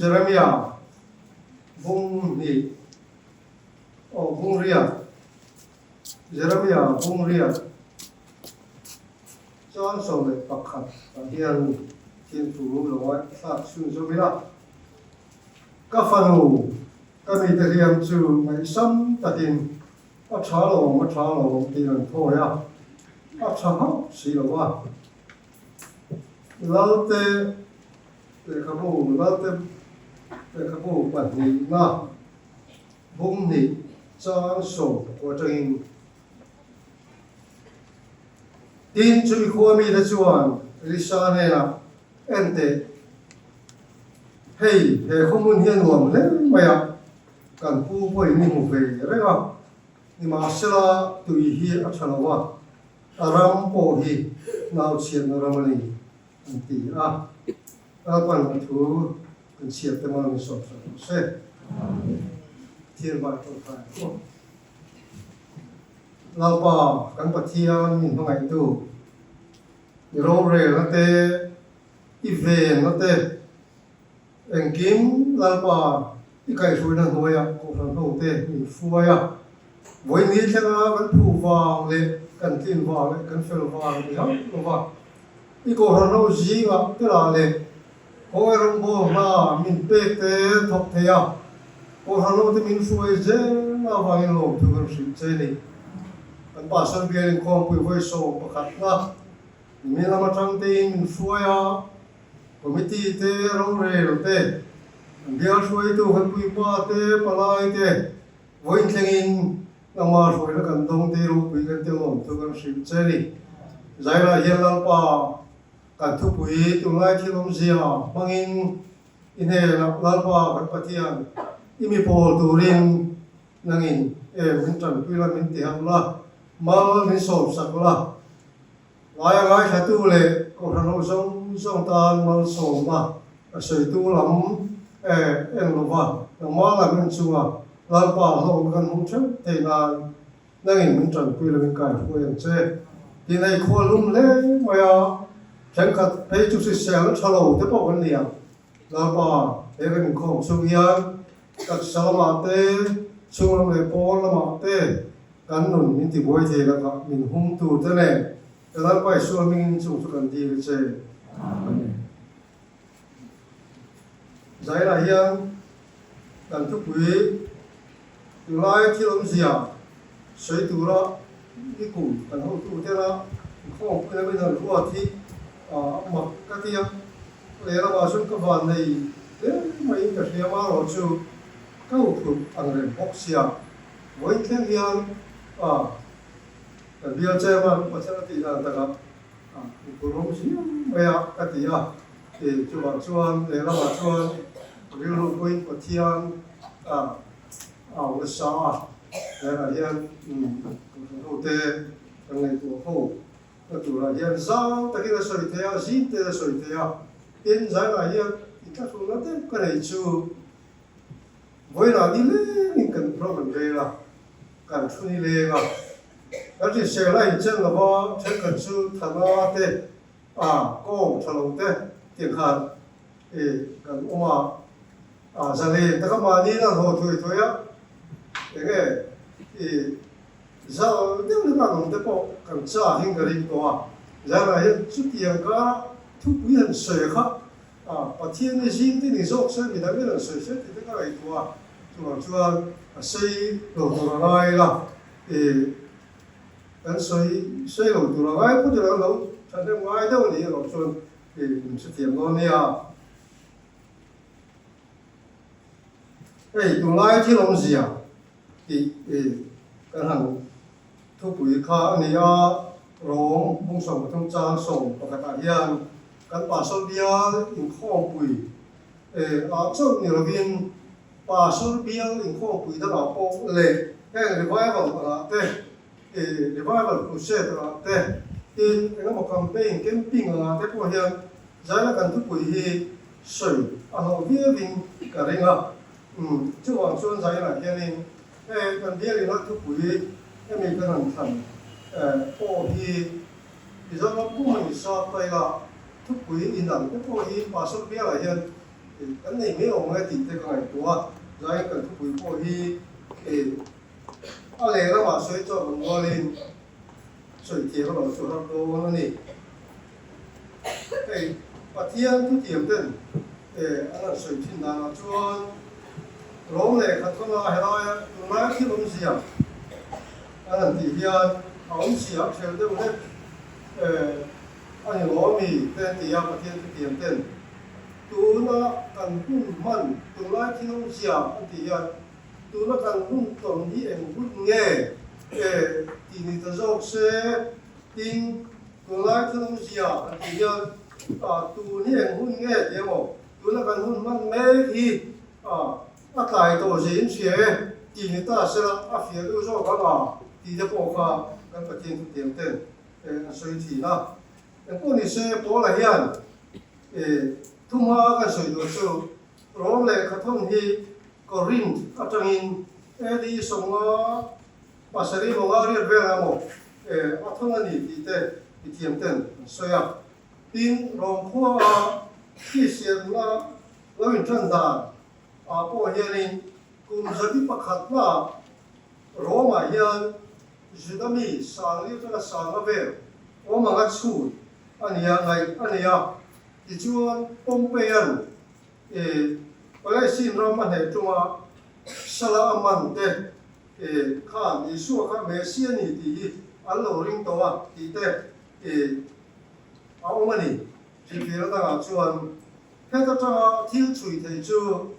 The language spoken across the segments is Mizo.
Jeremia bung hnih aw bung riat Jeremia bung riat chang 11 ah hian thilthu lo ngaihthlak chhunzawm ila ka fanu ka mite hliam chu ngaihsam takin a tha lawm a tha lawm tih an thawi a, a tha hauh si lo a. Lalte lehkhabu Lalte lehkhabu pahnihna bung hnih chang 14 atangin Tin, chumi khua mite chuan Elisa hnenah, En teh, hei he khawhmun hi a nuam hle mai a, kan pu pawhin ni hmu ve reng a, nimahsela tui hi a tha lo a, A ram pawh hi nau chhiatna ram a ni, an ti a. Lalpan a thu kan chhiat te mal min sawm sak rawh se. Pathian vai tawngtai ang aw. Lalpa kan Pathian min hmangaihtu, i rorelna te, i venna te, Engkim Lalpa i kaihhruaina hnuaiah Kohhran hote min hruai a, vawiin thlenga kan phu vang leh kan tlin vang leh kan fel vang ni hauh lo va, i Kohhran ho zingah tela leh khawi rawngbâwl hna min pek te thawk thei a, Kohhran hote min hruai zel avangin lawmthu kan hrilh che ni. Kan Pastor bial inkhawmpui vawi 11na nimin lam atang tein min hruai a, Committee te, rorel te, an bial hruaitu kan puipa te, palai te, vawiin thlengin nangmah hruaina kan dawng te ropui kan ti lawm chu kan hrilh che ni. Zairah hian Lalpa kan thupui tunlai thil awmzia hmangin i hnenah Lalpa kan Pathian i mi pawl turin nangin em min tanpui la min ti hauh la, mal min sawmsak la. Ngaia ngaithlatu leh Kohhran ho zawng zawng tan malsawmna a sawitu lam e en lova nangmah lam en chunga Lalpa hlawkna kan hmuh theuh theih nan nangin min tanpui lo in kaihruai ang che. Tin hei khua lum hle mai a, thenkhat phei chu hrisel tha lo te pawh kan ni ang. Lalpa he kan inkhawm chhung hian taksa lamah te, chhung lam leh pawn lamah te, Kan nun min tibuai thei lakah min hum tur te nen ka Lalpa Isua hmingin chung chu kan dil che. Amen. Zairah hian kan thupui tunlai thil awmzia sawi tura nikum kan hotu tena inkhawmpui lama in han ruat hi a mak ka ti a, lehlamah chuan ka van nei hle maiin ka hria marawh chu ka huphurh ang reng bawk sia. Vawiin thleng hian a kan bial chairman Pathian a tih dan takah a inphurhawm zia mai a ka ti a, ti chuvang chuan lehlamah chuan rilru pawhin Pathian a au nasa a, helaiah hian kohhran hote kan ngaihtuah ho na turah hian zau takin a sawi thei a, zing te a sawi thei a, tin zaiah hian inthlahrunna deuh ka nei chu. Vawilah ni lengin kan program rel a, kan thu ni leng a. Kan hrisel a inchen lo va, thenkhat chu thana te, a kawng tha lo te tih khan i kan awm a. A zalen taka mahni in an haw thui thui a, enge i zal deuh deuh an awm te pawh kan cha hing ka ring tawh a. Zanah hian chutiang kara thupui han sawi kha A, Pathian i zing te ni zawk se midang in an sawi se tih te ka ngaihtuah a, chuvang chuan a sei lo tur a ngai la, i kan sawi sei lo tur a ngai phawt ila kan lo thahnem ngai deuh a nih erawh chuan i min hrethiam dawn nia. Hei tunlai thil awmzia tih i kan han thupui kha a ni a, Rom bung 13 chang 11 ah hian kan Pastor bial inkhawmpui ah chauh ni lovin Pastor bial inkhawmpui dangah pawh leh heng revival angah te, revival crusade angah te, tin engemaw campaign, camping angah te pawh hian zaina kan thupui hi sawi a hlauh viauin ka ring a. Chuvang chuan zainah hianin Hei kan bial ina thupui hemi kan han thlan pawh hi Mizoram pum a ni sap ta ila, thupui inang te pawh hi Pastor bialah hian Kan nei mai awm e tih te ka ngaihtuah a, zain kan thupui pawh hi a lehlamah sawi chawk ang rualin sawi thiam erawh chu har dawn a ni. Hei Pathian thutiam ten an han sawi thin danah chuan Rom lehkha thawna helaia tunlai thil awmzia an han tih hian a awmzia a hrel deuh hlek a ni lawm mi te an ti a Pathian thutiam ten. Tuna kan hun hman, tunlai thil awmzia an tih hian tuna kan hun tawn hi eng hun nge tih ni ta zawk se, tin tunlai thil awmzia an tih hian tun hi eng hun nge tih emaw tuna kan hun hman mek hi a tlai tawh zia in hria e tih ni ta sela a fiah deuh zawk ang a tih te pawh kha kan Pathian thutiam ten an sawi thin a. Engpawh ni se Paula hian Thumha kan sawi tur chu Rom lehkhathawn hi Korinth atangin AD 57 mawnga riat velah emaw a thawn a ni tih te mithiam ten an sawi a. Tin, Rom khua a Kristianna lo intan dan ah pawh hianin kum zabi pakhatna Rom-ah hian Juda mi Sangli atanga Sanga vel awm anga chhut a nia ngaih a nei a. Tichuan, Pompeian e Palestine ram a hneh tuma Sala a man te e khan Isua kha Messia a ni tih hi an lo ring tawh a tih te e a awm a ni. Hrilhfiahna dangah chuan heta tanga thil chhui thei chu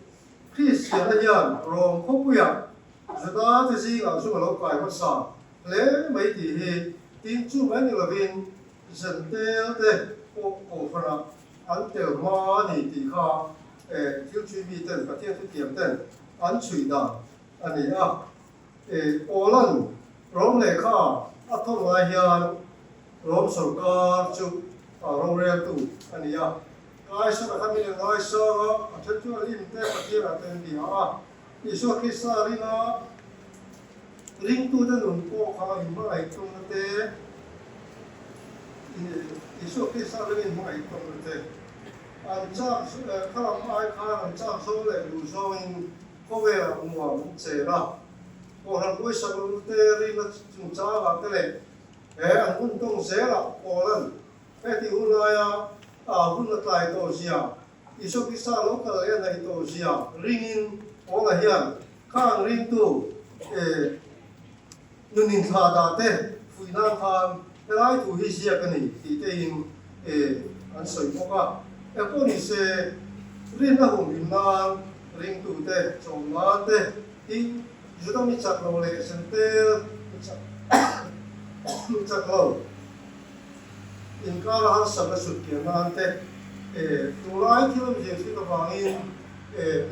Kristiana hian Rom khawpuiah Juda te zingah chu a lo kai hmasa hle mai tih hi tin chu mai ni lovin Zentel te pawh kohhranah an tel hma a ni tih kha thil chhui mi ten Pathian thutiam ten an chhui dan a ni a. Paula'n Rom lehkha a thawn lai hian Rom sawrkar chu roreltu a ni a. Kaisara kha min ngaisang a, a then chu a lim te Pathianah te an bia a. Isua Krista ringa ringtute nun pawh kha inhmangaih tumna te, Isua Krista ringa inhmangaih tumna te, an chak khalam ai khan an chak zawng leh duh zawngin khawvelah nuam an chen a. Kohhran pawisa lute rinna chungchangah te leh he an hun tawng zelah Paula'n heti hun laia hun a tlai tawh zia Isua Krista lo kal leh a naih tawh zia ringin Paula hian khang ringtu nun inthlah dah te fuih nan khan helai thu hi ziak a ni tih tein an sawi bawk a. Engpawh ni se, rinna humhim nan ringtu te chawm nan te tin Juda mi chak lo leh Sentel mi chak lo Inkara harsatna sutkian nan te, tunlai thil awmzia hriat avangin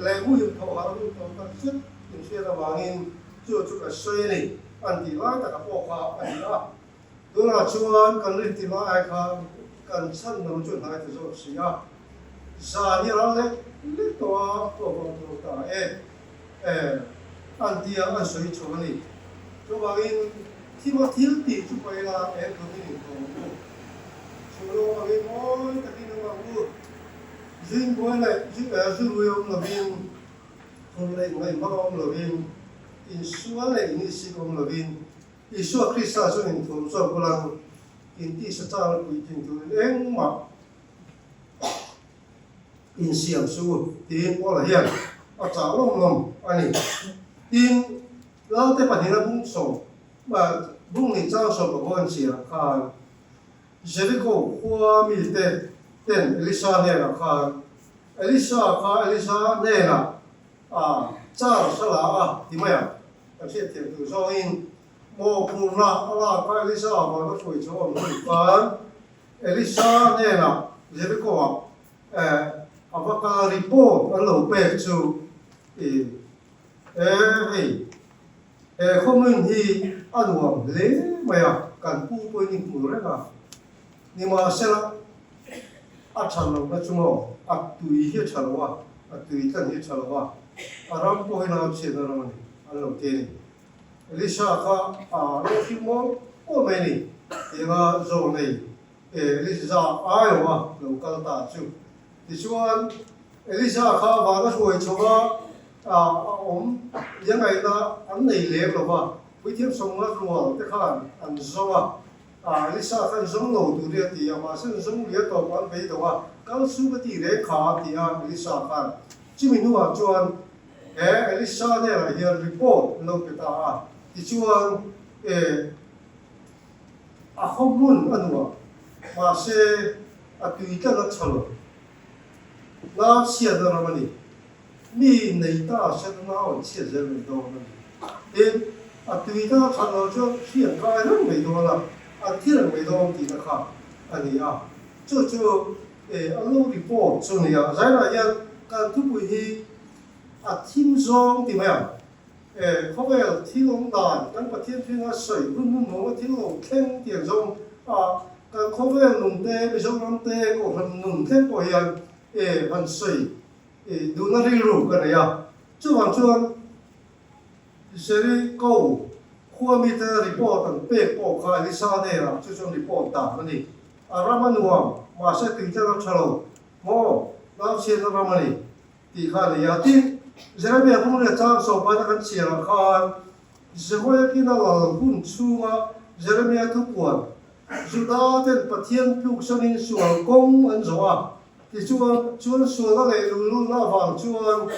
leh muhil thawh harh hun tawh tak zet inhriat avangin chu chu ka sawi a ni an tih lai taka pawh kha a ni a. Tunah chuan kan rin ti lai ai khan kan chhan lam chu hnai ta zawk si a, zan hi ral lek lek tawh a pawh vang tur ta e an tia an sawi chho a ni. Chuvangin thima thil tih chu paih ila eng tumin inkhawm ang u. Chhunglawm angin mawi takin awm ang u. Zing buai leh zurui awm lovin, phur leh ngaihmang awm lovin, insual leh inisik awm lovin Isua Krista chu inthawm zawk bulang intisa chang puitling turin engmah insiam suh u tiin Paula hian a chah lawm lawm a ni. Tin, Lalte pahnihna bung sawm, bung nih chang sawm pahnih an chhiarah khan Jeriko khua mite ten Elisa hnenah khan, Elisa kha Elisa hnenah a char sala a ti mai a, kan hriatthiam tur zawngin mawhphurhna a lak a Elisa vana hruai chho ang hun khan Elisa hnenah Jeriko-ah a va kal report an lo pek chu i E hei, he khawhmun hi a nuam hle mai a, kan pu pawhin i hmu reng a, nimahsela a tha lohna chu maw, a tui hi a tha lo a, a tui tlan hi a tha lo a, a ram pawh hi nau chhiatna ram a ni, an lo ti a ni. Elisha kha a lo hrilh mawl mawl mai a ni, tianga zawng nei Elisa aiawha lo kal ta chu. Tichuan. Elisa kha van a hruai chho a, a awm liangaihna an nei lem lo va, puithiam sawmnga rual te khan an zawng a, Elisa khan zawng lo tur hi a ti a, mahse an zawng lia tawp an beidawng a, kal chu ka ti reng kha a ti a Elisa khan. Chumi hnuah chuan he Elisa hnenah hian report an lo pe ta a, tichuan e a haw hmun a nuam, mahse a tui tlat a tha lo. Nau chhiatna ram a ni. Mi nei ta se chu nau an chhiat zel mai dawn a ni. Tin, a tui ta that lo chuan hri an kai reng mai dawn a, an thi reng mai dawn tihna kha a ni a. Chu chu a lo report chu a ni a. Zainah hian kan thupui hi a thim zawng ti mai ang. Khawvel thil awm dan kan Pathian hringa sawi hun hmunhmawng a thil lo thleng tiang zawng a kan khawvel nun te, Mizoram te, Kohhran nun thleng pawh hian han sawi duhna rilru ka nei a. Chuvang chuan Jericho khua mite report an pek pawh kha Elisa hnenah chu chuan report dan a ni. A ram a nuam, mahse tuitlan a tha lo maw? Nauchhiatna ram a ni. Tih kha a ni a. Tin, Jeremia bung leh chang sawpaina kan chhiarah khan Jehoiakin a lal hun chhunga Jeremia thupuan, Juda ten Pathian tluksanin sual kawng an zawh a, tichuan, chuan sual a leh luhlulna avang chuan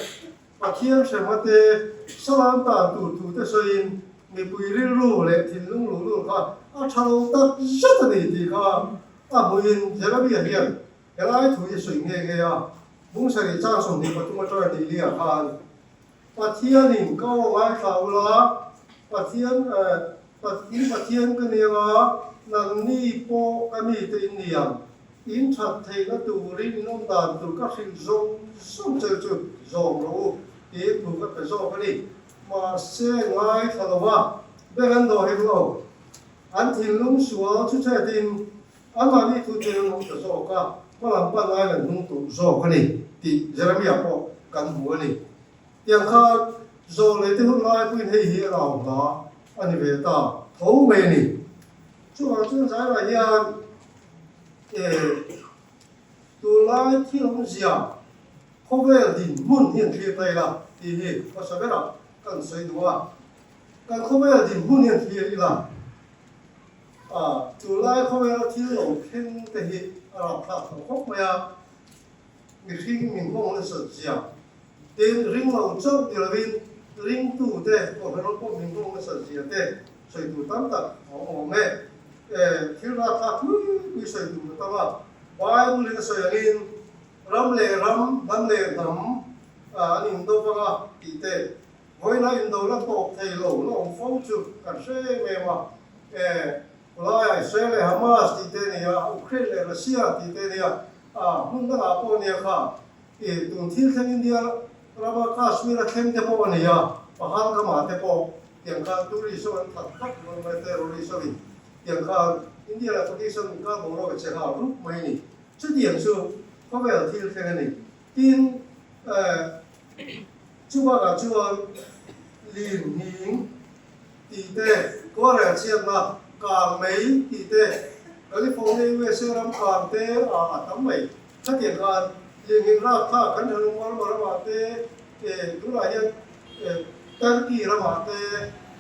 Pathian hremna te salam tan tur thu te sawiin mipui rilru leh thinlung luhlul kha a tha lo tak zet a ni tih kha a hmuhin Jeremia hian Helai thu hi sawi nghe nghe a, Bungsarih chang 23 atanga ni liah khan Pathianin ka aw ngaithla ula, Pathian in Pathian ka ni anga, nangni pawh ka mite in ni ang, in that theihna turin in awm dan tur ka hrilh zawng zawng cheu chu zawm rawh u tiin thu ka pe zawk a ni. Mahse ngaithla lova beng an dawh hek lo, an thinlung sual chu chetin Anmahni thu chen an awm ta zawk a, hmalam pan aiin an hnung tawh zawk a ni tih Jeremiah pawh kan hmu a ni. Tiang khan zawh leh te hun lai pawhin hei hi a rau hla a ni ve ta tho mai a ni. Chuvang chuan zairah hian tunlai thil awmzia khawvel dinhmun hi an thlir ta ila tih hi hmasa berah kan sawi duh a. Kan khawvel dinhmun hi an thlir ila. A, tunlai khawvela thil lo thleng te hi a rapthlak tawh khawp mai a, mihring min hmawng nasat zia tin ring lo chauh ni lovin ringtu te kohhran rawng pawh min hmawng nasat zia te sawi tur tam tak a awm awm e. E, thil rapthlak pui pui sawi tur a tam a, Bible in a sawi angin ram leh ram, hnam leh hnam an indo vang a tih te, Vawiina indo la tawp thei lo la awm fo chu kan hre em em a, e, khawlaiah Israel leh Hamas tih te a ni a, Ukraine leh Russia tih te a ni a, a hmun dangah pawh a nia kha, e, tun thil thleng India rama Kashmir a thleng te pawh a ni a, Pahalgam-ah te pawh tiang khan tourist ho an that vak lo mai terrorist ho in tiang khan India leh Pakistan inkar boruak a che nghal rup mai a ni. Chutiang chu khawvel thil thleng a ni. Tin, e, Chu bakah chuan lin hning tih te, khuarel chhiatna kang mei tih te, California USA ram kang te a a tam mai. Khatiang khan lirnghing rakthlak kan thalung Burma ramah te, tunah hian Turkey ramah te,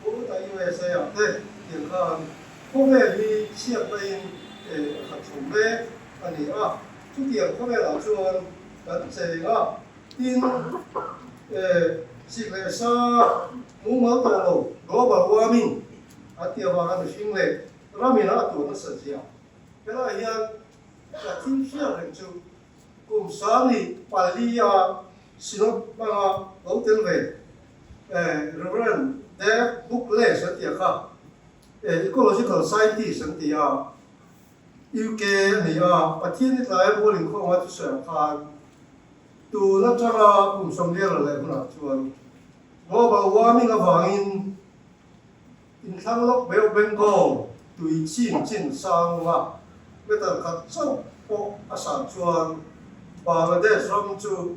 Utah USA ah te tiang khan khawvel hi chhiatna in a khat chho mek a ni a. Chutiang khawvelah chuan kan cheng a. Tin, sik leh sa mumal tawh lo, global warming, an tih avanga mihring leh ramin a tuah nasat zia. Helaiah hian ka thil hriat reng chu kum 24 a Synod hmanga lo tel ve Reverend Dave Bookless an tih a kha, ecological scientist an ti a, UK a ni a, Pathian hi tlai a bual inkhawm a thusawi ang khan tun atanga kum 40 leh hunah chuan global warming avangin inthlang lawk Bay of Bengal tui chim chin sang a meter khat chauh pawh a san chuan Bangladesh ram chu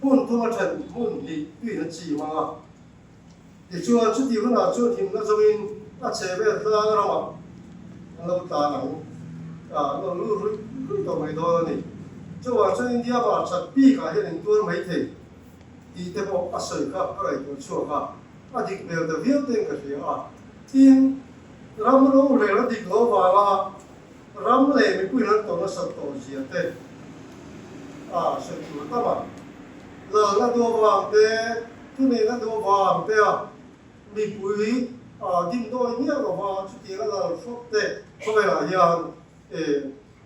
hmun thum a then hmun hnih tuiin a chim ang a. Tichuan, chutih hunah chuan himna zawngin a chhe vel tlang ramah an lo tlan ang a, an lo lut ruih ruih tawh mai dawn a ni. Chuvang chuan India hmarchhak bikah hian in tuar mai thei tih te pawh a sawi kha ka ngaihtuah chhuak a, a dik hmel ta viau ten ka hria a. Tin, ram rorel a dik lo vanga ram leh mipuiin an tawh nasat tawh zia te a sawi tur tam a. Lalna duh avang te, thuneihna duh avang te a mipui dimdawi miah lova chutianga lal hrawk te khawvelah hian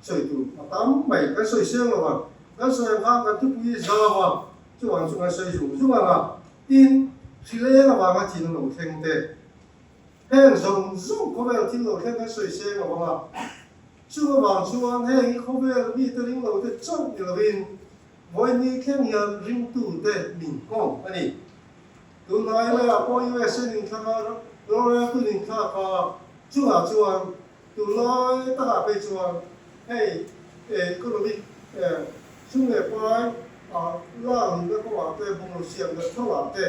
sawi tur a tam mai. Kan sawi seng lo a, kan sawi ang khan kan thupui zau a, chuvang chu kan sawi zung zung ang a, tin hrileng avanga thil lo thleng te, heng zawng zawng khawvel thil lo thleng kan sawi seng lo ang a, chung avang chuan heng hi khawvel mite ring lo te chauh ni lovin vawiin thleng hian ringtute min nghawng a ni. Tunlai laiah pawh USA inthlak a, roreltu inthlak a, chungah chuan tunlai takah phei chuan hei economic sum leh pai lak luhna kawngah te, bungraw siamna thawngah te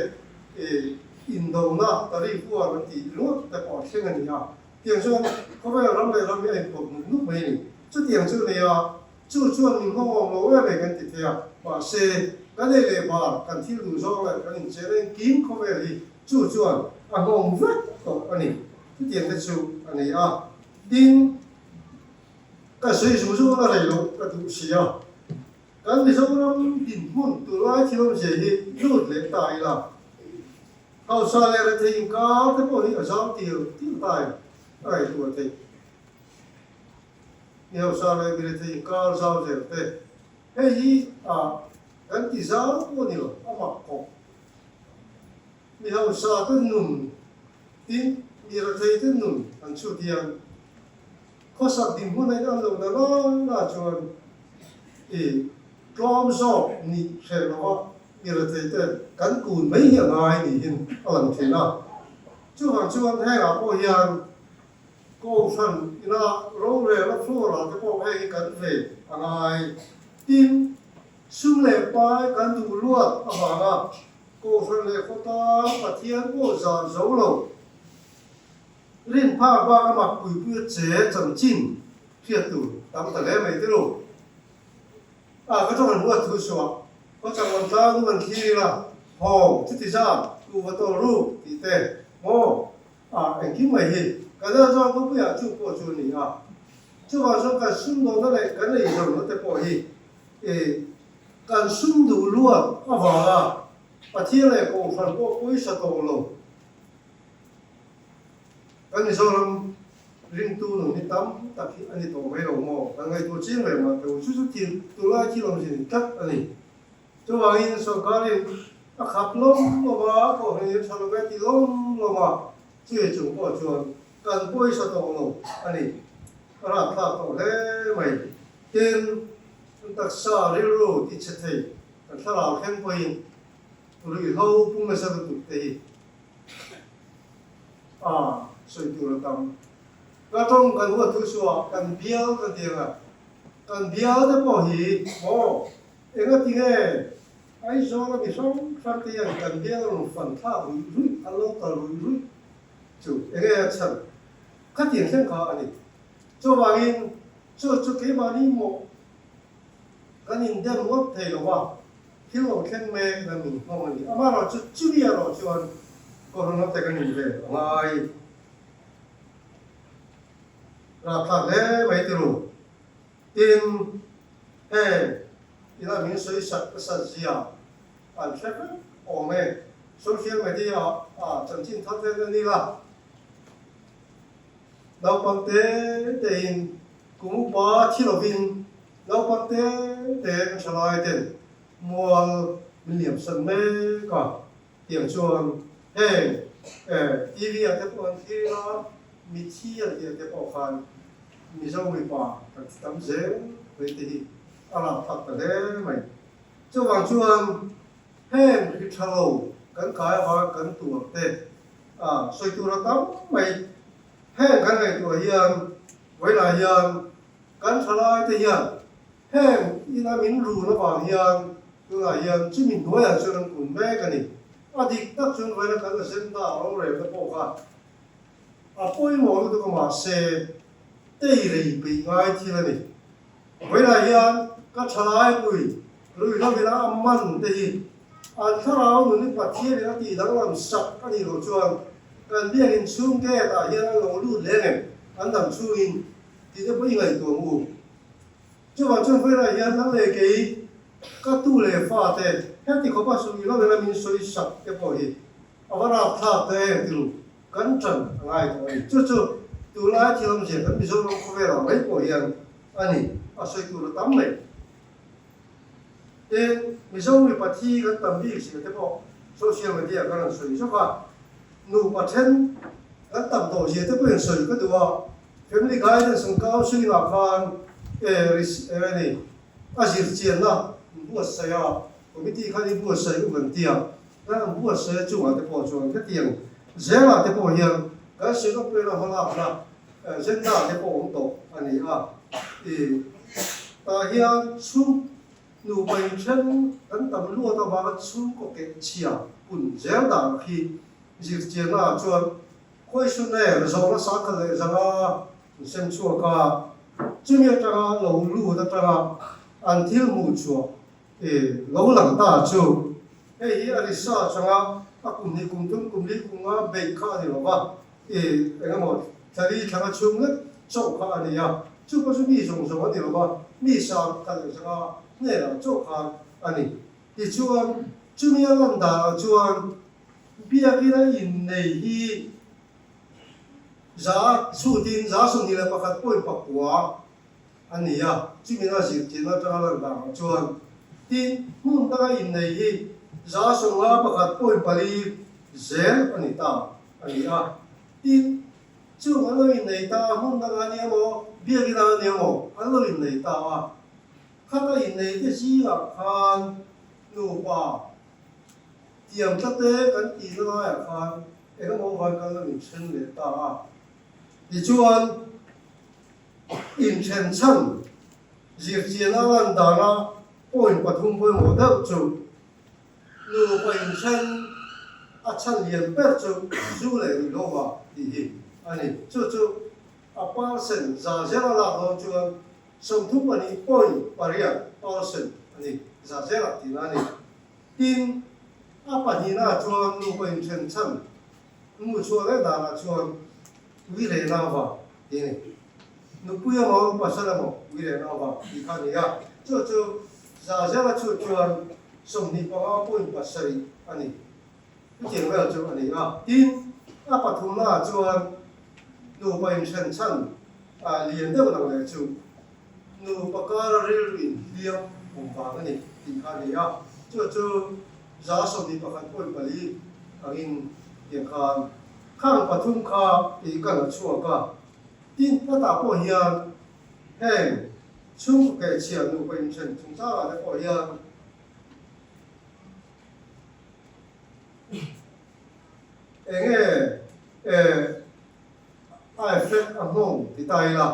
indona tariff war an tih ringawt te pawh a thleng a ni a. Tiang chuan khawvel ram leh ram hi a inpawt nuk nuk mai a ni. Chutiang chu nia Chu chuan min nghawng awm lo em em kan ti thei a, mahse, kan ei leh bar, kan thil duh zawng leh kan inchen engkim khawvel hi chu chuan a nghawng vek tawh a ni. Chutiang te chu a ni a, tin, ka sawi zung zung a rei loh ka duh si a, kan Mizoram dinhmun tunlai thil awmzia hi lut leh ta ila, hausa leh rethei inkar te pawh hi a zau tir tir ta em a ngaihtuah theih. Mi hausa leh mi rethei inkar zau zel te, hei hi a kan ti zau pawh a ni lo, a mak khawp. Mi hausa te nun tin mi rethei te nun an chhut hian khawsak dinhmun a inang lo na lai lai chuan i tlawm zawk nih hreh lova mi rethei te kan kun mai hi a ngai niin a lang thin a. Chuvang chuan hengah pawh hian Kohhran ina rorel a floor ah te pawh hei hi kan ve a ngai. Tin, sum leh pai kan duh luat avanga Kohhran leh khawtang Pathian pawh zan zo lo. Rin phak bak a mak puipui a che chanchin hriat tur tam ta hle mai tilo. A ka tawng an huat thu suah, ka chang lam tlang nu an thlir ila, hawng chuti zan, kuhva tawlh ruk tih te, maw? A, engkim mai hi ka zar zawng khawpuiah chu pawh chu a ni a. Chuvang chuan kan sumdawnna leh kan eizawnna te pawh hi i kan sum duh luat avanga Pathian leh Kohhran pawh pawisa tawh lo. Kan Mizoram ringtu nun hi tam tak hi a ni tawh mai lo maw? Kan ngaihtuah chiang reng mah teh u. Chu chu thil tunlai thil awmzia ni tlat a ni. Chuvangin sorkarin a khap lawm lawm a, kohhran in tha lo e ti lawm lawm a, chui chung pawh chuan kan pawisa tawh lo a ni. A rapthlak tawh hle mai. Tin, kan taksa rilru ti chhe thei kan thlarau thleng pawhin ruihhlo pum nasa lutuk te hi a sawi tur a tam. Ka tawng kan huat thu suah kan bial kan ti ang a, kan bial te pawh hi maw Enga ti nge Aizawl a mi hrang hrang te hian kan bial a rawn fan thlak ruih ruih, an lo kal ruih ruih chu enge a chhan? Khatiang thleng kha a ni. Chuvangin chu chu keimahni mawh kan indem ngawt thei lo va, thil lo thleng mek na min nghawng a ni. Amaherawhchu chumi erawh chuan Corona te kan inven a ngai rapthlak hle mai ti ru. Tin, heng ila min sawi sak nasa zia an hre vek awm e. Social media ah chanchin thar vel a ni la. Naupang te te in kum upa thi lovin naupang te te kan tha lai ten mual min liam san mek a. Tiang chuan heng TV ah te pawh an thlir ila, mithi an tih ah te pawh khan Mizo mipa kan ti tam zel mai te hi a rapthlak ta hle mai. Chuvang chuan heng hri tha lo kan kai avanga kan tuar te a sawi tur a tam mai. Heng kan ngaihtuah hian vawilah hian kan tha lai te hian heng ina min run avang hian tunah hian chumi hnuaiah chuan an kun mek a ni. A dik tak chuan vawilah kan agenda rorelna pawh kha A pawimawh lutuk a mahse tei rei peih ngai thil a ni. Vawilah hian Ka thalaipui lui lovin a man te hi an thlarau nun hi Pathianin a tih danglam sak a nih loh chuan kan biakin chhung gate ah hian an lo lut leng em an dam chhungin tih te pawh i ngaihtuah ang u. Chuvang chuan vawilah hian nang leh kei ka tu leh fa te heti khawpa sui lovin a min sawi sak te pawh hi a va rapthlak ta em ti ru kan tan a ngai tawh a ni. Chu chu tunlai thil awmzia kan Mizoram khawvelah mai pawh hian a ni, a sawi tur a tam mai. Tin, Mizo mipa thi kan tam bik zia te pawh social media kan rawn sawi zawk a, nupa then kan tam tawh zia te pawhin sawi ka duh a, family guidance and counselling ah khan eng a ni, a zir chianna an buatsaih a, committee khan i buatsaih u kan ti a, kan an buatsaih a chungah te pawh chuan hetiang zelah te pawh hian kan Synod pawhin a hmalakna Agenda te pawh awm tawh a ni a, i tah hian chhung nupa inthen kan tam luat avanga chhungkaw keh chhia pun zel dan khi zirchianna ah chuan questionnaire zawhna sangkhat leh zanga an sem chhuak a, chumi atanga lo lut atanga an thil hmuh chhuah i lo lang ta chu hei hi a research anga a kum hnih kum thum kum li kum nga beih kha a ni lo va. I eng emaw thali thlanga chhung lek chauh kha a ni a, chu pawh chu mi zawng zawng a ni lo va, mi sang kha leh zanga hnenah chauh khan a ni. Tichuan, chumi a lan danah chuan biakina innei hi za chhutin 21 point pakua a ni a, chumina zirtirna atanga lan danah chuan tin hmun danga innei hi 51 point pali zel a ni ta. A ni a, tin, chung an lo innei ta a, hmun dangah a ni emaw, biakinah a ni emaw, an lo innei ta a. Khata innei te zingah khan nupa tiam tlate kan tihna laiah khan eng emaw van kan lo inthen leh ta a. Tichuan, inthen chhan zirchian a lan dana point pathum pawimawh deuh chu, Nupa inthen a chhan lian ber chu zu leh ruih lo vang tih hi a ni. Chu chu a percent za zel a lak dawn chuan 32.8 percent a ni, za zelah tihna a ni. Tin, a pahnihnaah chuan nupa inthen chhan hmuhchhuah leh danah chuan ui rehna vang tih a ni. Nupui emaw pasal emaw ui rehna vang tih kha a ni a, chu chu za zela chhut chuan 25.7 a ni. Chutiang vel chu a ni a. Tin, a pathumnaah chuan nupa inthen chhan lian deuh lang leh chu nupa kara rilru inhliam awm vang a ni tih kha a ni a. Chu chu 21.4 angin tiang khan khang pathum kha tih ka la chhuak a. Tin, hetah pawh hian heng chhungkaw kehchhia nupa inthen chungchangah te pawh hian eng nge a effect a nghawng ti ta ila,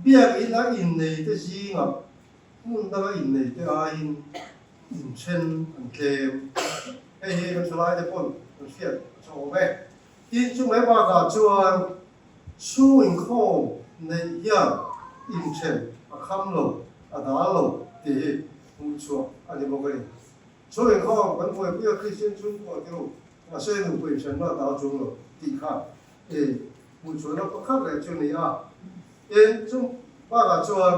biakinn a innei te zingah hmun danga innei te aiin inthen an tlem. Hei hi kan thalaite pawn kan hriat a tha awm e. Tin, chu mai bakah chuan Chhung inkhawm neih hian inthen a kham lo, a dal lo tih hi hmuhchhuah a ni bawk a ni. Chhung inkhawm kan buaipui a Kristian chhungkua te u, mahse nupui inthenna a dal chung lo tih kha i hmuhchhuahna pakhat leh chu a ni a. Tin, chung bakah chuan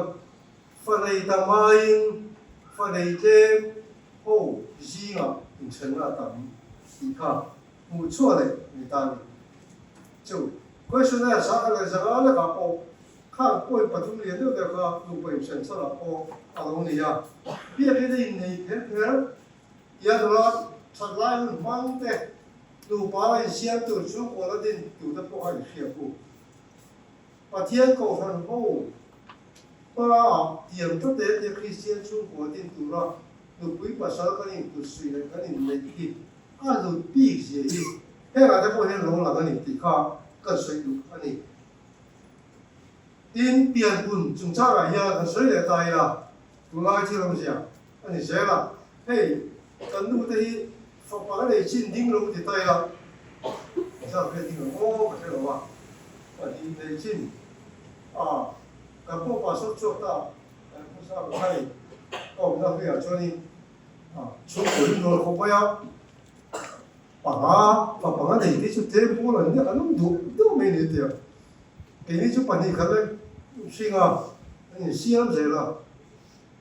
fa nei tam aiin fa nei tlem ho zingah inthenna a tam tih kha hmuhchhuah leh ni ta a ni. Chu questionnaire sa kha leh zanga lekah pawh khang point pathum lian deuh deuh kha nupa inhren chhanah pawh a lo ni a. Biakin a innei kher kher tia nula that lai hun hmang te, nupa la insiam tur chhungkaw la din tur te pawh a inhriat u. Pathian kohhran ho hmaah tiam tlat e tia Kristian chhungkaw din tura nupui pasal kan inkutsuih leh kan inneih hi A lut bik zia hi hengah te pawh hian lo lang a ni tih kha kan sawi duh a ni. Tin, pianpun chungchangah hian han sawi leh ta ila, tunlai thil awmzia a ni zel a, hei kan nu te hi fapa ka nei chin ding lo ti ta ila, zat vel ding ang aw ka hre lo a, pahnih nei chin a kan pawh pastor chhuak ta. Kan phusa ang kha ni ka awmna hnuaiah chuanin chhungkaw hi nual khawp mai a, panga fa panga nei te chu tlem pawl an nia an awm duh duh mai a ni tia. Keini chu pahnih khat lek hring a, an insiam zel a,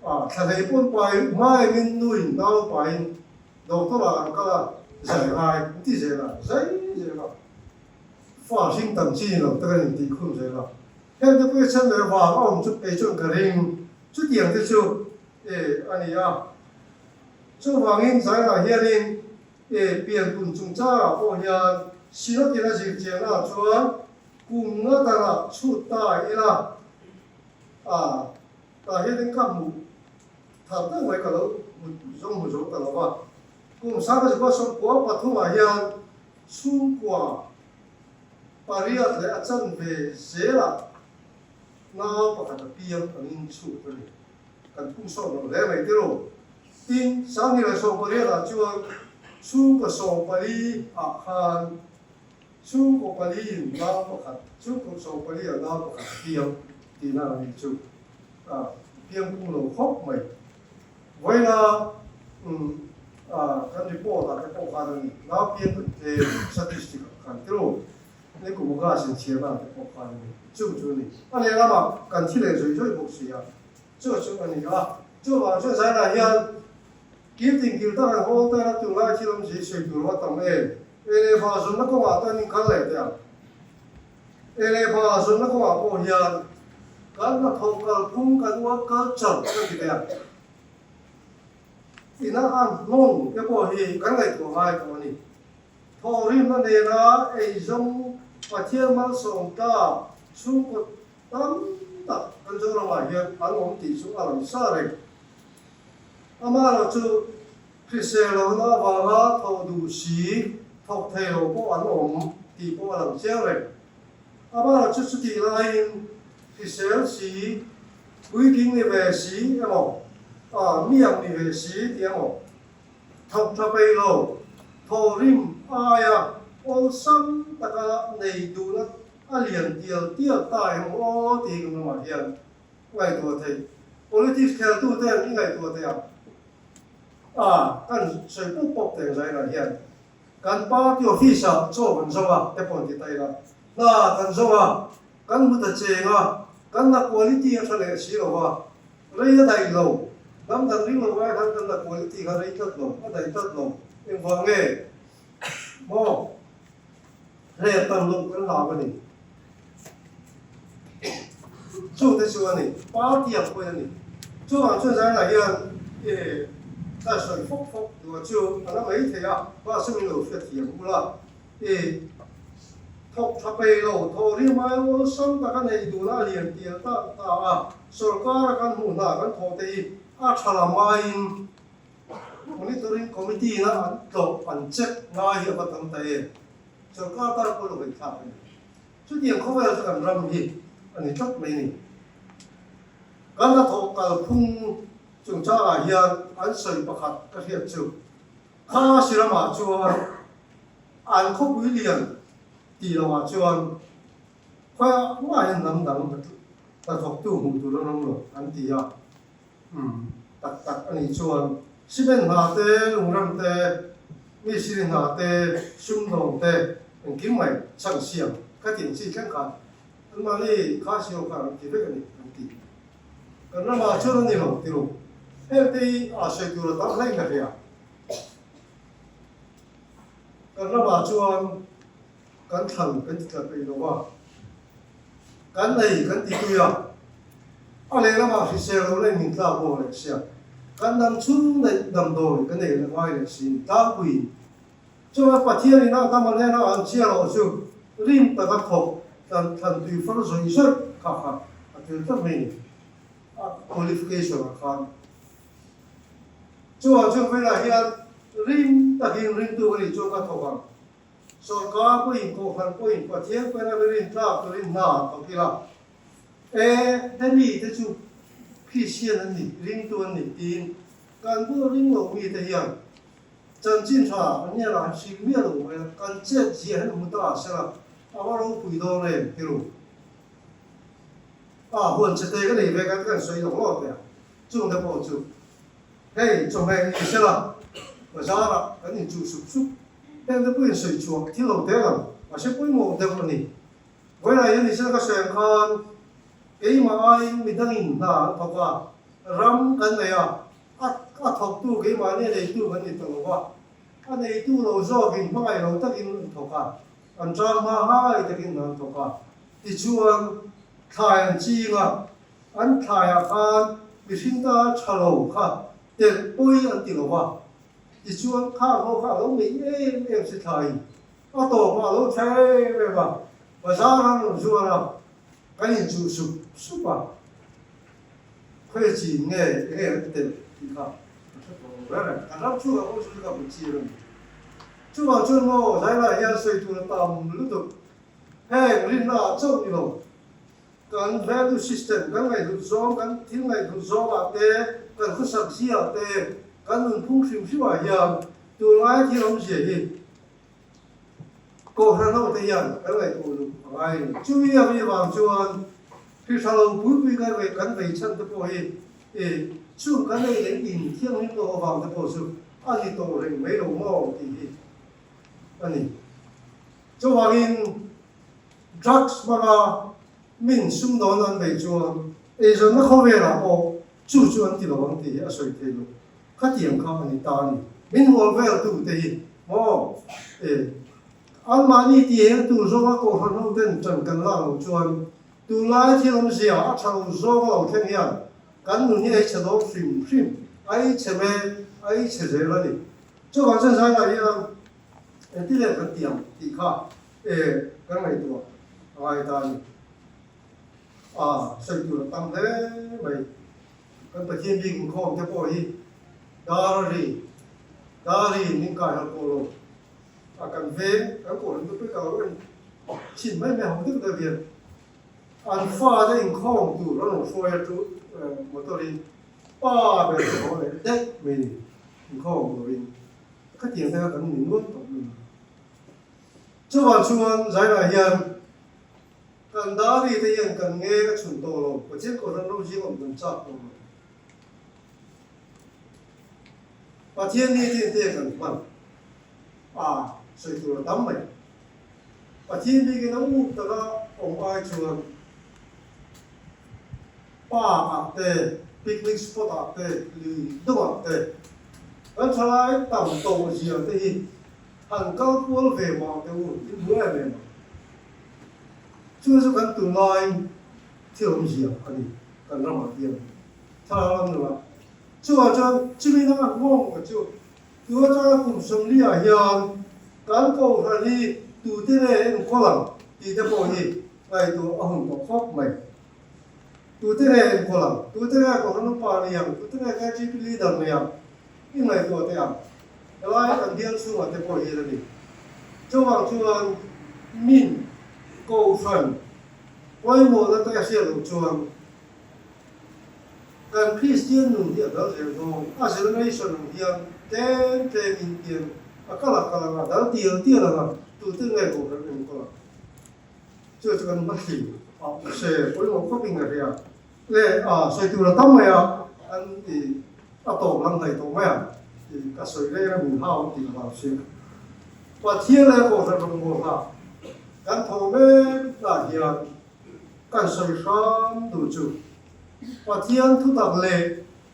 thla hlei pawn pai hmaengin nuin nau pain doctor ah an kal a, zai ngai an ti zel a, zai zel a, fa hring tam chi ni lo tak an intih khum zel a. Heng te pawh hi chhan leh vang a awm chu kei chuan ka ring, chutiang te chu e a ni a. Chuvangin Zainah hianin e pianpun chungchangah pawh hian Synod-in a zir chiannaah chuan kum nga danah chhut ta ila a, tah hianin ka hmuh thar deuh mai ka lo hmu zawng hmu zo ta lo va. Kum 19 pathumah hian chhungkua Pariat leh a chanve zelah nau pakhat a piang angin chhut a ni. Kan phung sawm lo hle mai tiraw? Tin, 2018 ah chuan chhungkaw 14 ah khan chhungkaw pali in nau pakhat, chhungkaw 14 ah nau pakhat a piang tihna a ni chu. A piang phung lo khawp mai. Vawiina kan report ah te pawh khan a ni, nau piang kan tlem statistic ah khan tiraw? Ni kum gas inchhiarna ah te pawh khan a ni, chung chu a ni. A lehlamah kan thi leh zawih zawih bawk si a, chu chu a ni a. Chuvang chuan zainah hian kil tin kil tak an hawl tan a, tunlai thil awmzia sawi tur a tam em? Ei leh va zawnna kawngah tan inkal leh teh ang. Ei leh va zawnna kawngah pawh hian kan hnathawh kalphung kan work culture kan ti teh ang. Ina a hnawng te pawh hi kan ngaihtuah ngai tawh a ni. Thawhrimna nena eizawng Pathian malsawm tlak chhungkaw tam tak kan Zoramah hian an awm tih chu a lang sa reng. Amaherawhchu hrisel lohna avanga thawh duh si thawk thei lo pawh an awm tih pawh a lang chiang reng. Amaherawhchu chutih laiin hrisel si, puitling ni ve si emaw, miang ni ve si tih emaw, Thawk tha pei lo, thaw rim aia awlsam taka nei duhna a lian tial tial ta em aw tih kan ramah hian ngaihtuah theih. Politics kheltuten i ngaihtuah theih ang a, kan sawi pawp pawp teng zainah hian kan party office ah chaw kan zawng a te pawh an ti ta ila, hna kan zawng a, kan hmu ta cheng a, kan na quality a tha leh si lo va, Rei a daih lo. Hnam dang ring lo ai khan kan la quality kha rei tlat lo, a daih tlat lo. Engvang nge? Maw? Hle tam loh kan hlau a ni. Chungte chu a ni. Party ang pawhin a ni. Chuvang chuan zainah hian e ka sawi fawk fawk duh a chu a la mai thei a, mahse min lo hriatthiam ula. I thawk tha pei lo, thaw rim ai awlsam taka neih duhna a lian tial ta ta a, sorkara kan hmuh hna kan thawh te hi a tha lam aiin Monitoring Committee ina an tlawh an check ngai hi a va tam ta em? Sorkar tan pawh lo ngaihthlak a ni. Chutiang khawvel chu kan ram hi a ni tlat mai a ni. Kan hnathawh kalphung chungchangah hian an sawi pakhat ka hriat chu kha siramah chuan An khawpui lian tih lohah chuan khawiah hmangah hian hnam dang hnathawktu hmuh tur an awm lo an ti a. Umm, tak tak a nih chuan cement hna te, lungrem te, mistiri hna te, sumdawng te engkim mai chhan siam ka tih ang chi thleng khan anmahni kha siam khan an ti vek a ni an ti. Kan ramah chuan a ni lo ti lo. Heng te hi a sawi tur a tam hle in ka hria. Kan ramah chuan kan thlan kan ti tla peih lo a, kan ei kan ti tui a, a lehlamah hrisel lo leh min tlak bawk leh sia, kan dam chhung neih damdawi kan ei leh ngai leh si ni tlangpuiin. Chuan Pathian in a dam a hnena an chhia loh chu rim taka thawk tlan thlan tui far zawih zawih kha kha a tel tlat mai ni a qualification ah khan. Chuvang chu velah hian rim takin ringtu ka nih chuan ka thawk ang. Sorkar pawhin, Kohhran pawhin, Pathian pawhin a mi rin tlak turin hna an thawk ila. E, hemi te chu Kristian an ni, ringtu an ni tiin kan bula ring lo mite hian chanchin tha an nia lah hrim miah lo mai a, kan chet zia hian hmu ta sela a va ropui dawn em ti ru. A huan chhe te ka nei ve kan kan sawi lo ngawt mai a, chung te pawh chu hei chawhmeh ni sela bazar ah kan inchuh sup sup heng te pawhin sawi chhuah thil lo tel ang mahse pawimawh deuh a ni. Vawilah hian ni sela ka sawi ang khan keimah aiin midangin hna an thawk a, ram kan nei a, a a thawktu keimahni a neitu kan ni ta lo va, a neitu lo zawkin hmangaih lo takin an thawk a, an tan hma hai takin an thawk a. Tichuan, thlai an ching a, an thlaiah khan mihring ta tha lo kha telh pawi an ti lo va. Tichuan, khang ho kha a lo nei em em si thlaiin a tawpah a lo tha em em a, bazar an rawn zuar a, kan inchuh sup sup a, khawi chin nge enge an telh tih kha ka hre tawh lo reng reng. Kan ram chhungah pawh chu ka hmu chir a ni. Chuvang chuan maw zailah hian sawi tur a tam lutuk. Heng rinna ah chauh ni lo, kan value system, kan ngaihhlut zawng, kan thil ngaihhlut zawng ah te, kan khawsak zia ah te, kan nunphung hrim hrim ah hian tunlai thil awmzia hi Kohhran ho te hian kan ngaihtuah luh a ngai a ni. Chumi a mi vang chuan hri tha lo pui pui kan vei kan vei chhan te pawh hi i chung kan ei leh in thianghlim loh avang te pawh chu a ni tawh reng mai lo maw tih hi a ni. Chuvangin drugs hmanga min sumdawn an bei chuan eizawnna khawvelah pawh chu chu an ti lo ang tih hi a sawi thei lo. Khatiang kha a ni ta a ni. Min hual veltu te hi maw e anmahni ti heng tur zawnga kohhran ho ten ṭan kan lak loh chuan tunlai thil awmzia a ṭha lo zawng a lo thleng hian kan nun hi a eichhe dawn hrim hrim, a eichhe mek, a eichhe zel a ni. Chuvang chuan zainah hian Engti leh kan ti ang tih kha e kan ngaihtuah a ngai ta a ni. A sawi tur a tam hle mai. Kan Pathian bik inkhawm te pawh hi dar a ri, dar ri min kai harh pawh lo. A kan veng, kan kawhhran te pawh ka lo en chhin mai mai ho deuh deuh hian an fate inkhawm tur an rawn hruai a chu motor in pa ber chu a haw leh daih mai ni inkhawm turin. Khatiang te kha kan ni nual tawh mai. Chuvang chuan Zairah hian kan dari te hian kan ngeng a chhun tawh lo, Pathian Kohhran ro zing awm kan chak tawh lo. Pathian ni te te kan hman a sawi tur a tam mai. Pathian bikin a up taka awm ai chuan Park ah te, picnic spot ah te, lui deuh ah te kan thalai tam tawh zia te hi han kal kual ve mah teh u in hmu em em ang. Chu chu kan tunlai thil awmzia a ni kan ramah hian thlalak lam nula. Chuvang chuan chumi nanga nghawng ka chu tu atanga kum 40 ah hian kan kohhran hi tute nge enkawl ang tih te pawh hi ngaihtuah a hun tawh khawp mai. Tute nge enkawl ang? Tute nge Kohhran upa ni ang? Tute nge KGP leader ni ang? I ngaihtuah teh ang. Helai kan bial chhungah te pawh hian a ni. Chuvang chuan min Kohhran pawimawhna te a hriat loh chuan kan Kristian nun hi a dal zel dawn. A generation ang hian tlem tlemin pian a kal a kal ang a, dal tial tial ang a, tute nge Kohhran enkawl ang? Chu chu kan hmathli a se pawimawh khawp in ka hria le a sawi tur a tam mai a an i a tawp lam hnaih tawh mai a i ka sawi reng a min hau tih ka hlau si Pathian leh Kohhran rawngbawlha kan thaw mek lah hian kan sawi hram duh chu Pathian thutak leh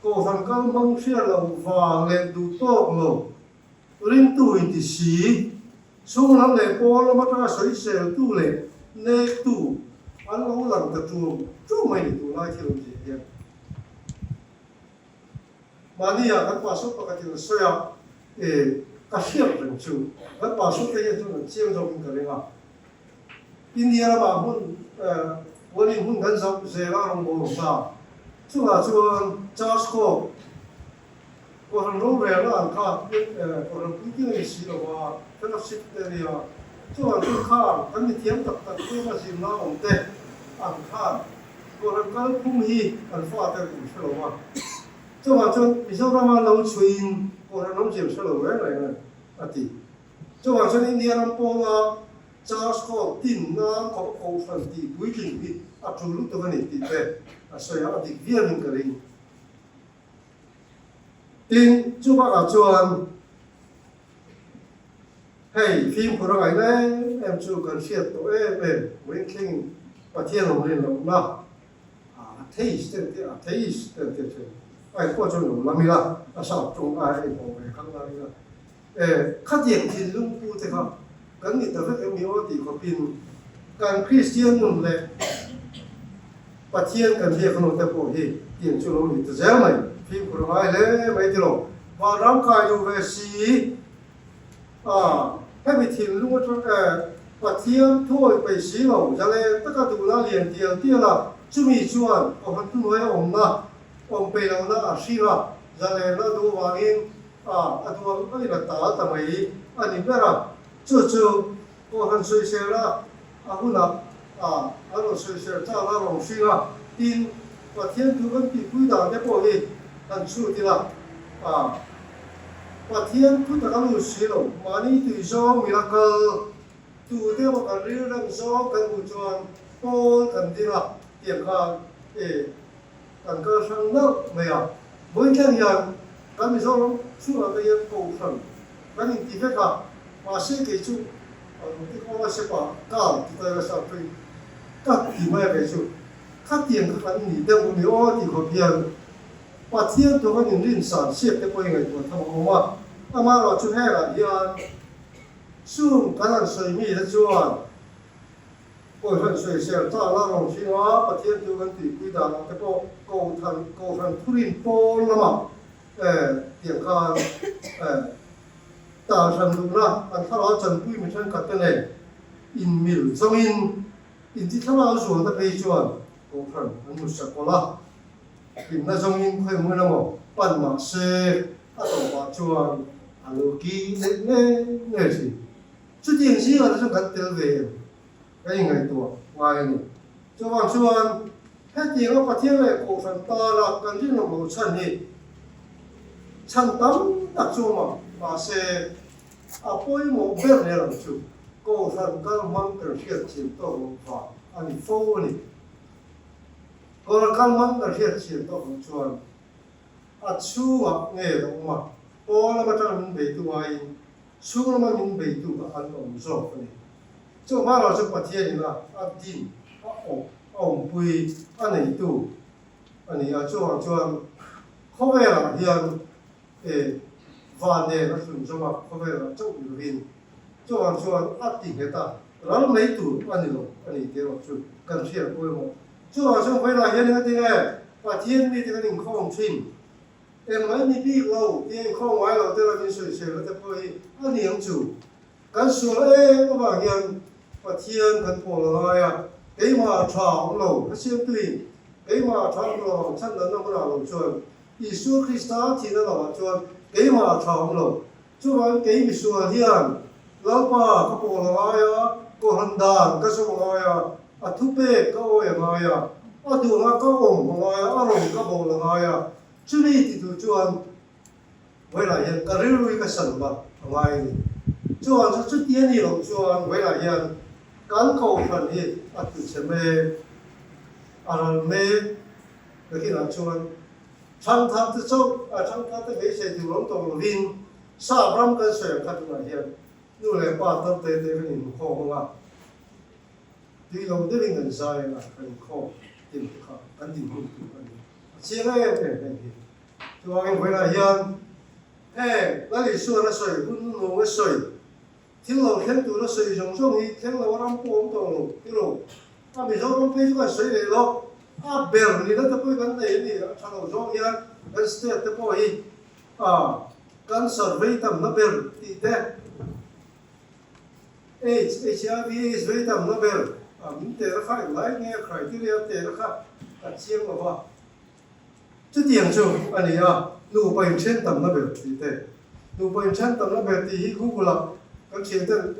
Kohhran kal hmang hriat loh vang leh duh tawk lo Ringtu inti si, chhung lam leh pawl lam atanga sawiseltu leh nektu an lo lang ta ṭum ṭum mai ni tunlai thil awm zia hian. Mahni ah kan pastor pakhatin a sawi a, e ka hriat reng chu kan pastor te hian chuan an chiang zawkin ka ring a. India ramah hmun Puanin hmun kan zauh zel a rawngbâwl hna chungah chuan Charge Corps Kohhran rorelna an kha Kohhran puitling a ni si lo va, fellowship te a nia. Chuvang chu khan kan mithiam tak tak tlema zirna awm te an khan Kohhran kalphung hi kan fate an hre lo va. Chuvang chuan Mizorama lo chhuiin Kohhran awmzia an hre lo reng reng a ni, a ti. Chuvang chuan India ram pawna Church Hall tin nan khawpa Kohhran tih puitling hi a. a tul lutuk a ni tih te a sawi a, a dik viauin ka ring. Tin, chu bakah chuan hei fimkhur a ngaihna em em chu kan hriat tawh em em, Ringthlengin Pathian awm rin lohna atheist te an ti a, atheist te an ti a then, a engpawh chuan lo lam ila, a sap tawng a ei haw ve khang lai ila, khatiang thinlung pu te kha kan ni ta vek em ni aw tih khawpin kan Kristian nun leh Pathian kan biak hnu te pawh hi tiang chu lo ni ta zel mai, fimkhur a ngai hle mai tilo. Vanram kai duh ve si a, hemi thinlung atang Pathian thuawi peih si lo, zalen taka duhna lian tial tial a, chumi chuan kohhran thuhnuai a awmna, awm peih lohna a hring a, zalenna duh avangin a a duh ang angin a tal ta mai a ni ber a, chu chu Kohhran sawisel a, a hunah a an rawn sawisel chang a rawn hring a, tin, Pathian thu kan tihpui dan te pawh hi kan chhut ila, a Pathian thu tak a lut si lo, mahni tui zawng mila kal tu te emaw kan rilrem zawng kan hmuh chuan pawl kan ding a, tiang khan e kan kal hrang nalh mai a, vawiin hian kan Mizoram chhungah te hian Kohhran kan inti vek a, mahse kei chu ti kawng a sepa kal ti ta ila sap chu ka ti mai a kei chu khatiang kha kan nih deuh a ni aw tih khawp hian Pathian thu kan inrin san siak te pawh hi ngaihtuah tham a awm a, amaherawh chu hengah hian chung kan han sawi mi te chuan Kohhran sawisel ta la rawn hring a, Pathian thu kan tuipui dan ang te pawh Kohhran Kohhran thurin pawn lamah tiang khan tan hran duhna an thlarau chanpui mi thenkhat te nen inmil zawngin inti thlarau zual te phei chuan Kohhran an hmu sak kawlh a, hlimna zawngin khawi hmun emaw pan mah se a tawpah chuan a lo ki leh ngei ngei thin. Chutiang zingah te chuan kan tel ve em? Ka inngaihtuah ngai a ni. Chuvang chuan hetianga Pathian leh Kohhran tana kan rinawm lo chhan hi chhan tam tak chu awm ang, mahse a pawimawh ber hle lo chu Kohhran kal hmang kan hriat chian tawk loh vang a ni fo a ni. Kohhran kal hmang kan hriat chian tawk loh chuan a chhungah nge a awm a, pawn lam atanga min beitu aiin Chhung lama min beitu kha an awm zawk a ni. Chu hmangah chuan Pathianin a a din, a awp, a awmpui, a neitu a ni a. Chuvang chuan khawvelah hian e van nen a hlun zawm a, khawvelah chauh ni lovin chuvang chuan a ti nghet a, ral mai tur a ni lo a ni tih erawh chu kan hriat pawimawh. Chuvang chuan vawilah hian engatinge Pathian mite kan inkhawm thin? Engmah ni bik lo, ti inkhawm ngai lo te lam in sawisel na te pawh hi a ni ang chu. Kan sual em avang hian Pathian kan pawl a ngai a, keimah tha awm lo, ka siamtuin keimah tha awm lo ang chhan danna hmunah lo chuan Isua Krista thihna lamah chuan keimah tha awm lo. Chuvangin kei misual hian Lalpa ka pawl a ngai a, Kohhran dan ka zawm a ngai a, a thupek ka awi a ngai a, a duhna ka awm a ngai a, a rawn ka bawl a ngai a, Chumi ti tur chuan vawilah hian ka rilru hi ka san va a ngai a ni. Chuan chu chuti a nih loh chuan vawilah hian kan kohhran hi a tluchhe mek, a ral mek nakinah chuan thangthar te chauh a thangthar te beisei tur awm tawh lovin sap ram kan sawi ang kha tunah hian nu leh pa tar te te kan inkhawm ang a, tui lo deuhin kan zai ang a, kan inkhawm tih te kha kan dinhmun tur a ni. A chiang em em heng hi. Chuvangin vawiinah hian heng Lal Isuan a sawi, hun nung a sawi, thil lo thleng tur a sawi zawng zawng hi thleng lo a ram pawh awm tawh lo ti lo. A Mizoram phei chu kan sawi leh lo. A ber nihna te pawh hi kan nei a ni. A tha lo zawng hian kan state te pawh hi a cancer vei tamna ber tih te, AIDS, HIV AIDS vei tamna ber a min teh kha englai nge a criteria teh kha a chiang lo va. Chutiang chu a ni a, nupa inthen tamna ber tih te. Nupa inthen tamna ber tih hi Google ah kan thian ten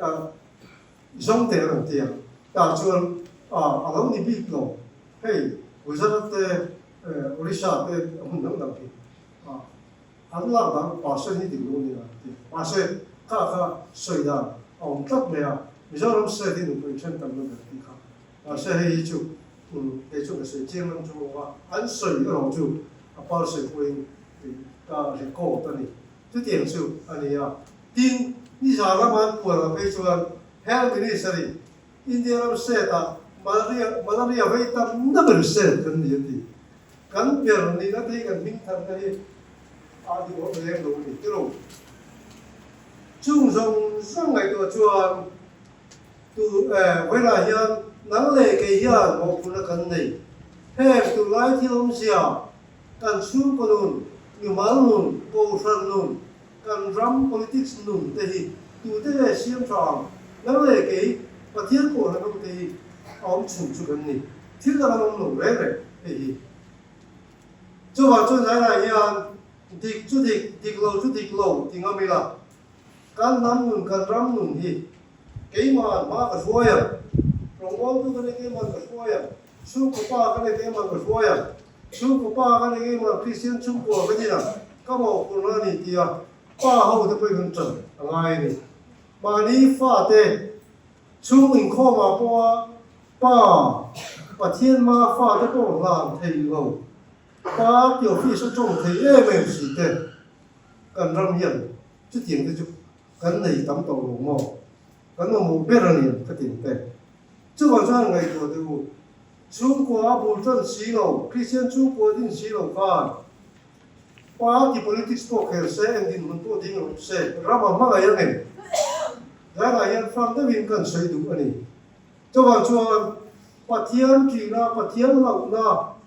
zawng teh an ti a, tah chuan a lo ni bik lo. Hei Gujarat te, Orissa te a hmun dang dang hi An lak dan percent hi dik lo nia an ti. Mahse, kha kha sawi dan a awm tlat mai a, Mizoram state hi nupui then tam na ber tih kha. Mahse, hei hi chu Kei chu ka sawi chiang lam chu awm a, an sawi erawh chu a parcel pawhin ka record a ni. Chutiang chu a ni a. Tin, nizan lama an puan ah phei chuan Health Minister in India ram state ah malaria malaria vei tam na ber state kan ni a ti. Kan ber nihna te hi kan hming thanna hi a duhawm lem lo a ni tilo. Chung zawng zawng ngaihtuah chuan Tu vawilah hian nang leh kei hian mawhphurhna kan nei. Heng tunlai thil awmzia, kan chhungkaw nun, mimal nun, kohhran nun, kan ram politics nun te hi tute nge siam tha ang? Nang leh kei Pathian kohhran awm te hi a awm chhun chu kan ni. Thil dang an awm lo reng reng hei hi. Chuvang chuan hnailai hian dik chu dik, dik lo chu dik lo ti ngam ila. Kan hnam nun, kan ram nun hi keima'n hma ka hruai ang, rawngbawltu ka ni keima'n ka hruai ang, chhungkaw pa ka ni keima'n ka hruai ang, chhungkaw pa ka ni keima'n Kristian chhungkua ka ni ang, ka mawhphurhna a ni tia pa ho te pawhin an ṭan a ngai a ni. Mahni fate chhung inkhawmah pawha pa Pathian hmaa fate pawh hlan thei lo, party office a ṭawng thei em em si te kan ram hian Chutiang te chu kan nei tam tawh lo maw? Kan mamawh ber a ni ang ka ti ang te. Chuvang chuan ngaihtuah teh u, chhungkua a bul tan si lo, Kristian chhungkua din si lo khan party politics pawh khel se, eng dinhmun pawh ding rawh se, ram a hmangaih ang em? Tlaiah hian fang deuhin kan sawi duh a ni. Chuvang chuan Pathian ṭihna, Pathian hlauhna,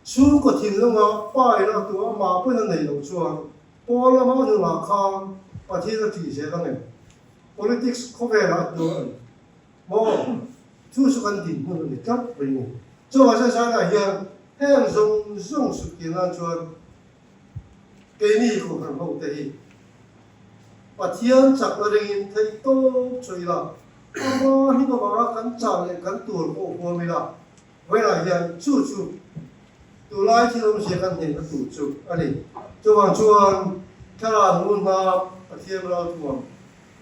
chhungkaw thinlunga pa ina tu amah pawhin a neih loh chuan Pawl lama a nunah khan Pathian a ṭih zel ang em? Politics khawvelah a hnuai a ni maw? Chu chu kan dinhmun a ni tlat mai ni. Chuvang chuan China hian heng zawng zawng sut tih nan chuan keini kohhran ho te hi Pathian chakna ringin theih tawp chu ila, ama hlim avanga kan chah leh kan tur pawh huam ila, Vawilah hian chu chu tunlai thil awmzia kan hnehna tur chu a ni. Chuvang chuan thlarau ngun hma Pathian ralthuam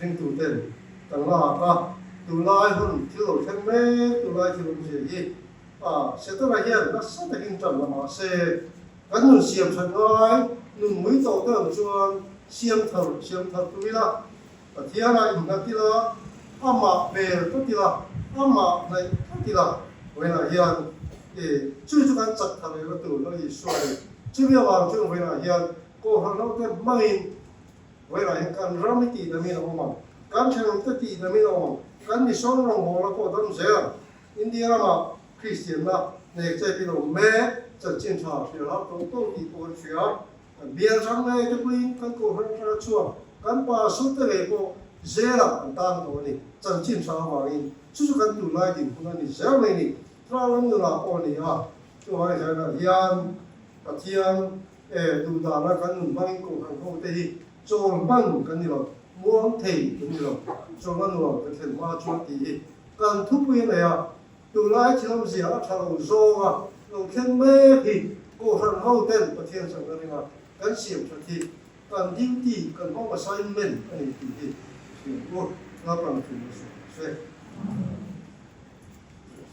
ringtuten kan lak a, tunlai hun thil lo thleng mek tunlai thil awmzia hi a Setana hian nasa takin tan la mah se kan nun siam that ngai nun mui tawh te ang chuan siam thar siam thar tum ila Pathianah innghat ila, amah hmel tlat ila, amah hnaih tlat ila, vawiinah hian e chu chu kan chak thar rehna tur Lal Isua leh chumi avang chuan vawiinah hian Kohhran hote hmangin vawiinah hian kan ram hi tihdamin a awm ang, kan thenawmte tihdamin a awm ang, kan mission rawngbawlna pawh dam zel ang. India ramah Kristianna nek chep in awm mek, chanchin tha hrial har tawng tawng tih pawh an hria. Kan bial hrang ngei te puiin kan kohhran atanga chhuak kan pa sute ngei pawh zelah an tang tawh a ni. Chanchin hrang avangin chu chu kan tunlai dinhmun a ni zel mai ni. Thlarau nunah pawh a ni a, chuvangin Israela hian Pathian e duhdana kan nun hmangin kohhran ho te hi chawl hman kan ni lo, muang thei kan ni lo, chawlhna nuam kan thlen hma chuan tih hi kan thupui a nei a. Tunlai thilawmzia a tha lo zawnga lo thleng mek hi Kohhran ho ten Pathian chakna ringa kan siam that hi kan duty, kan home assignment a ni tih hi hriat u Lalpan a thil a sawi se.